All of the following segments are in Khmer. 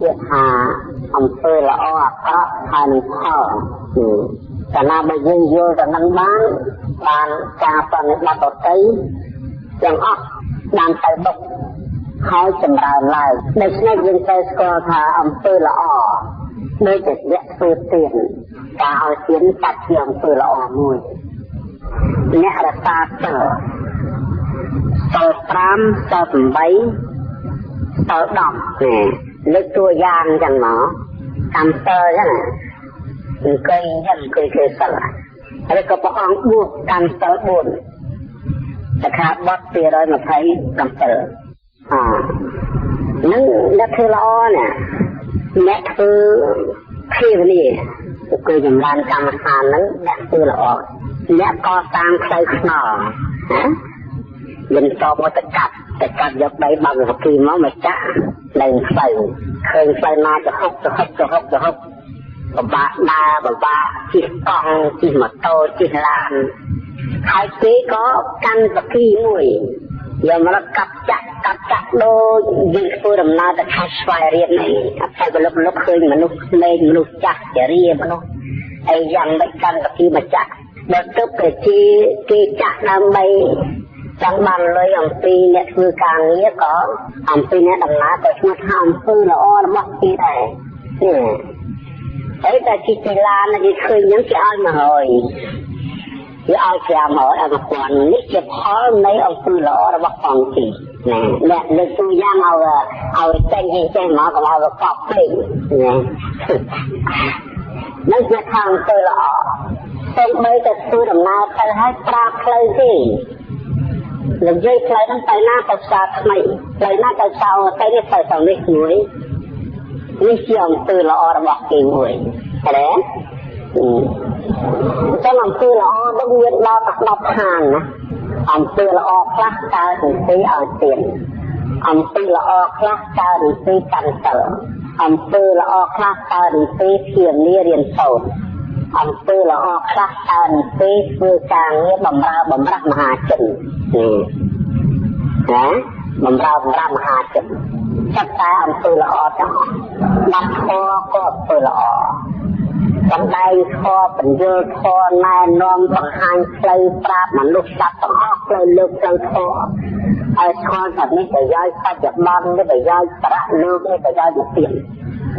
ពាក្យថាអំពើល្អអាក្រក់ហើយនឹងផលកាលណាបើយើងយល់ទៅនឹងបានបានការប្រណិប័តទៅទាំងអស់បានទៅបុកហើយចម្រើនឡើងដូច្នេះយើងត្រូវស្គាល់ថាអំពើល្អដូចជាអ្នកធ្វើទានការឲ្យទានកាត់ជាអំពើល្អមួយអ្នករក្សាសិលសិល5សិល8សិល10លើកតួយ៉ាងចឹងមកកម្មសិលចឹងអង្គុយចឹងអង្គុយធ្វើសិលហើយក៏ព្រះអង្គបួសកម្មសិល4សិក្ខាបទ227នឹងអ្នកធ្វើល្អណាអ្នកធ្វើភាវនាគឺចម្រើនកម្មដ្ឋានហ្នឹងអ្នកធ្វើល្អអ្នកកសាងផ្លូវថ្នល់ណាយើងតបមកទៅកាត់យកដីបើកវិធីមកចាក់ឡើងផ្លូវឃើញផ្លូវណាទៅហុកទៅហុកទៅហុកទៅហុកពិបាកដើរពិបាកជិះកង់ជិះម៉ូតូជិះឡានហើយគេក៏កាន់វិធីមួយយកមកកាប់ចាក់ដូចយើងធ្វើដំណើរទៅខេត្តស្វាយរៀងអីអត់តែលុកឃើញមនុស្សក្មេងមនុស្សចាស់ជរាមនុស្សអីយ៉ាងម៉េចកាន់វិធីមកចាក់ដល់ទៅប្រជាគេចាក់ដើម្បីចង់បានលុយអំពីអ្នកធ្វើការងារក៏អំពីអ្នកដំណើរក៏ឈ្មោះថាអំពើល្អរបស់គេដែរនេះហើយតែជីកីឡានគេឃើញហ្នឹងគេឲ្យ100វាឲ្យ500ឲ្យ1000នេះជាផលនៃអំពើល្អរបស់អង្គទីណាអ្នកលើកតួយ៉ាងឲ្យចេញចេះមកកុំឲ្យវាកប់ពេកណានឹងជាខាងអំពើល្អសូម្បីតែធ្វើដំណើរទៅឲ្យប្រាផ្លូវទេនិយាយផ្លូវហ្នឹងទៅណាទៅផ្សារថ្មីផ្លូវណាទៅផ្សារទៅនេះទៅទៅនេះមួយនេះជាអំពើល្អរបស់គេមួយទេចឹងអំពើល្អនឹងមានដល់ទៅ10ឋានណាអំពើល្អខ្លះកើតពីឲ្យទានអំពើល្អខ្លះកើតពីកាន់សិលអំពើល្អខ្លះកើតពីភាវនារៀនសូត្រអំពើល្អខ្លះកើតពីធ្វើការងារបម្រើបំរាស់មហាជនណាបម្រើបំរាស់មហាជនចាប់តែអំពើល្អទាំងអស់បាត់ធម៌ក៏អំពើល្អសម្ដែងធម៌បញ្យលធម៌ណែនាំបង្ហាញផ្លូវប្រាប់មនុស្សសត្វទាំងអស់ផ្លូវលើកផ្លូវធម៌ឲ្យស្គាល់ថានេះប្រយោជន៍បច្ចុប្បន្ននេះប្រយោជន៍ប្រាក់លោកនេះប្រយោជន៍និព្វាន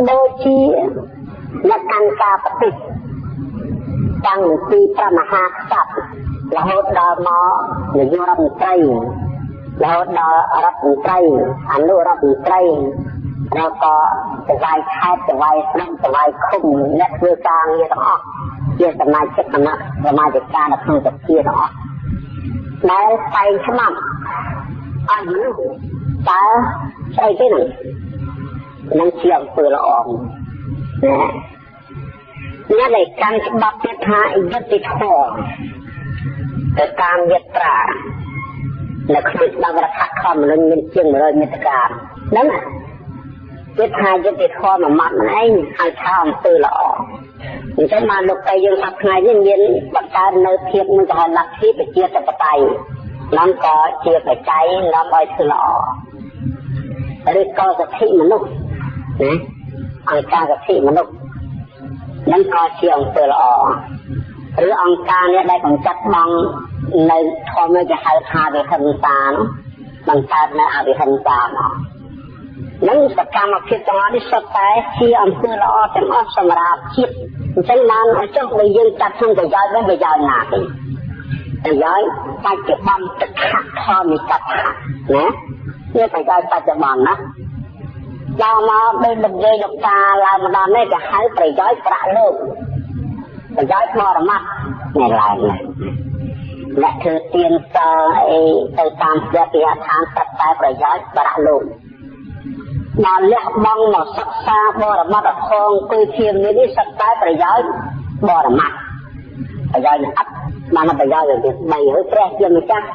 ដូចជាអ្នកកាន់ការប្រទេសតាំងពីព្រះមហាក្សត្ររហូតដល់មកនាយករដ្ឋមន្ត្រីរហូតដល់រដ្ឋមន្ត្រីអនុរដ្ឋមន្ត្រីแล้วก็สบายខេត្តสบายស្រុកสบายឃុំអ្នកធ្វើការងារទាំងអស់ជាសមាជិកគណៈសមាជិកានៅក្នុងសភាទាំងអស់ដែលតែងច្បាប់ឲ្យមនុស្សតើស្អីទេនឹងជាអំពើល្អណាអ្នកដែលកាន់ច្បាប់ទៀតថាយុត្តិធម៌ទៅតាមយត្រានៅក្នុងច្បាប់រដ្ឋធម្មនុញ្ញមានជាង100មាត្រាហ្នឹងគេថាយុត្តិធម៌មួយម៉ាត់ម្នាក់ឯងឲ្យថាអំពើល្អអញ្ចឹងបានលោកតែយើងសប្តាហ៍ថ្ងៃនេះមានបង្កើតនៅភាពមួយគេហៅលទ្ធិប្រជាធិបតេយ្យនាំក៏ជាបច្ច័យនាំឲ្យធ្វើល្អឬក៏សិទ្ធិមនុស្សណាអង្គការសិទ្ធិមនុស្សនឹងក៏ជាអំពើល្អឬអង្គការនេះដែលកំចាត់បងនៅធម៌គេហៅថាវិហិង្សានោះបង្កើតនៅអវិហិង្សាមកនឹងសកម្មភាពទាំងអស់នេះសុទ្ធតែជាអំពើល្អទាំងអស់សម្រាប់ជាតិអញ្ចឹងបានឲ្យចុះបើយើងចាត់ក្នុងប្រយោជន៍វិញប្រយោជន៍ណាទេប្រយោជន៍បច្ចុប្បន្នទឹកខធម្មកថាណានេះប្រយោជន៍បច្ចុប្បន្នណាដល់មកដូចនិយាយលោកតាឡើងម្ដងនេះគេហៅប្រយោជន៍ប្រាក់លោកប្រយោជន៍បរមត្តនេះឡើងអ្នកធ្វើទានសិលអីទៅតាមព្រះវិហារឋានសុទ្ធតែប្រយោជន៍ប្រាក់លោកដល់លះបង់មកសិក្សាបរមត្តផងអង្គុយធៀមនេះសុទ្ធតែប្រយោជន៍បរមត្តប្រយោជន៍អត់បានប្រយោជន៍ទៅ3ហើយព្រះជាម្ចាស់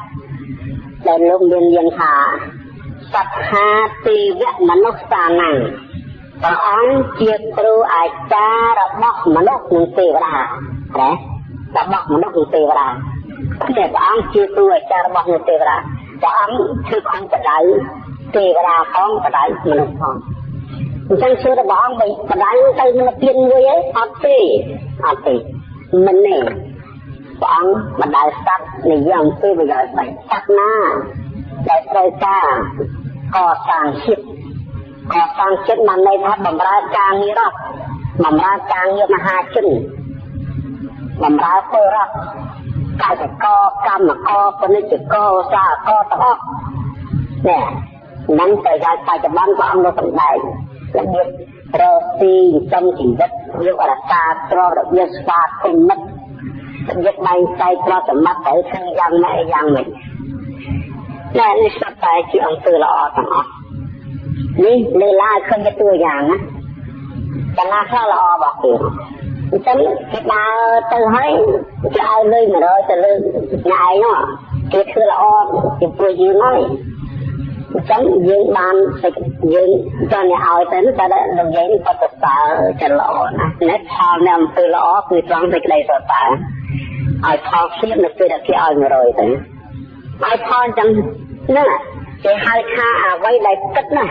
ដែលលោកមានយាងថាសត្ថាទេវមនុស្សសានំព្រះអង្គជាគ្រូអាចារ្យរបស់មនុស្សនិងទេវតាណារបស់មនុស្សនិងទេវតាព្រះអង្គជាគ្រូអាចារ្យរបស់ទេវតាព្រះអង្គធ្វើខំបដៅទេវតាផងបដៅមនុស្សផង អញ្ចឹង សួររបស់អង្គបដៅទៅនិព្វានមួយឯង អត់ទេ អត់ទេ មិនទេ។ ព្រះអង្គបដៅសត្វ និយាយអំពីប្រយោជន៍បី សត្វណាដែលត្រូវការកសាងជាតិ កសាងជាតិបានន័យថាបំរើការងាររដ្ឋ បំរើការងារមហាជន បំរើពលរដ្ឋ កសិករ កម្មករ ពាណិជ្ជករ ឧស្សាហករទាំងអស់នេះ នឹងប្រយោជន៍បច្ចុប្បន្ន ព្រះអង្គនៅសម្ដែងរបៀបរកស៊ីចិញ្ចឹមជីវិត យករក្សាទ្រព្យ របៀបស្វាគមន៍មិត្ត របៀបបែងចែកទ្រព្យសម្បត្តិត្រូវធ្វើយ៉ាងម៉េចយ៉ាងម៉េច ណែ នេះសុទ្ធតែជាអង្គើល្អទាំងអស់។ នេះលើឡាឲ្យឃើញជាតួយ៉ាងណា កាលណាខ្លះល្អរបស់គេអញ្ចឹង គេដើរទៅហើយគេឲ្យលុយ100ទៅលើអ្នកឯងនោះ គេធ្វើល្អចំពោះយើងហើយ អញ្ចឹងយើងបានយើងចង់អ្នកឲ្យទៅ តែលោកយាយនេះគាត់សរសើរ ចិត្តល្អណាស់ នេះផលនៃអំពើល្អគឺត្រង់សេចក្តីសរសើរ ឲ្យផលធៀបនៅពេលដែលគេឲ្យ100ទៅ ឲ្យផលអញ្ចឹងហ្នឹង គេហៅថាអ្វីដែលគិតណា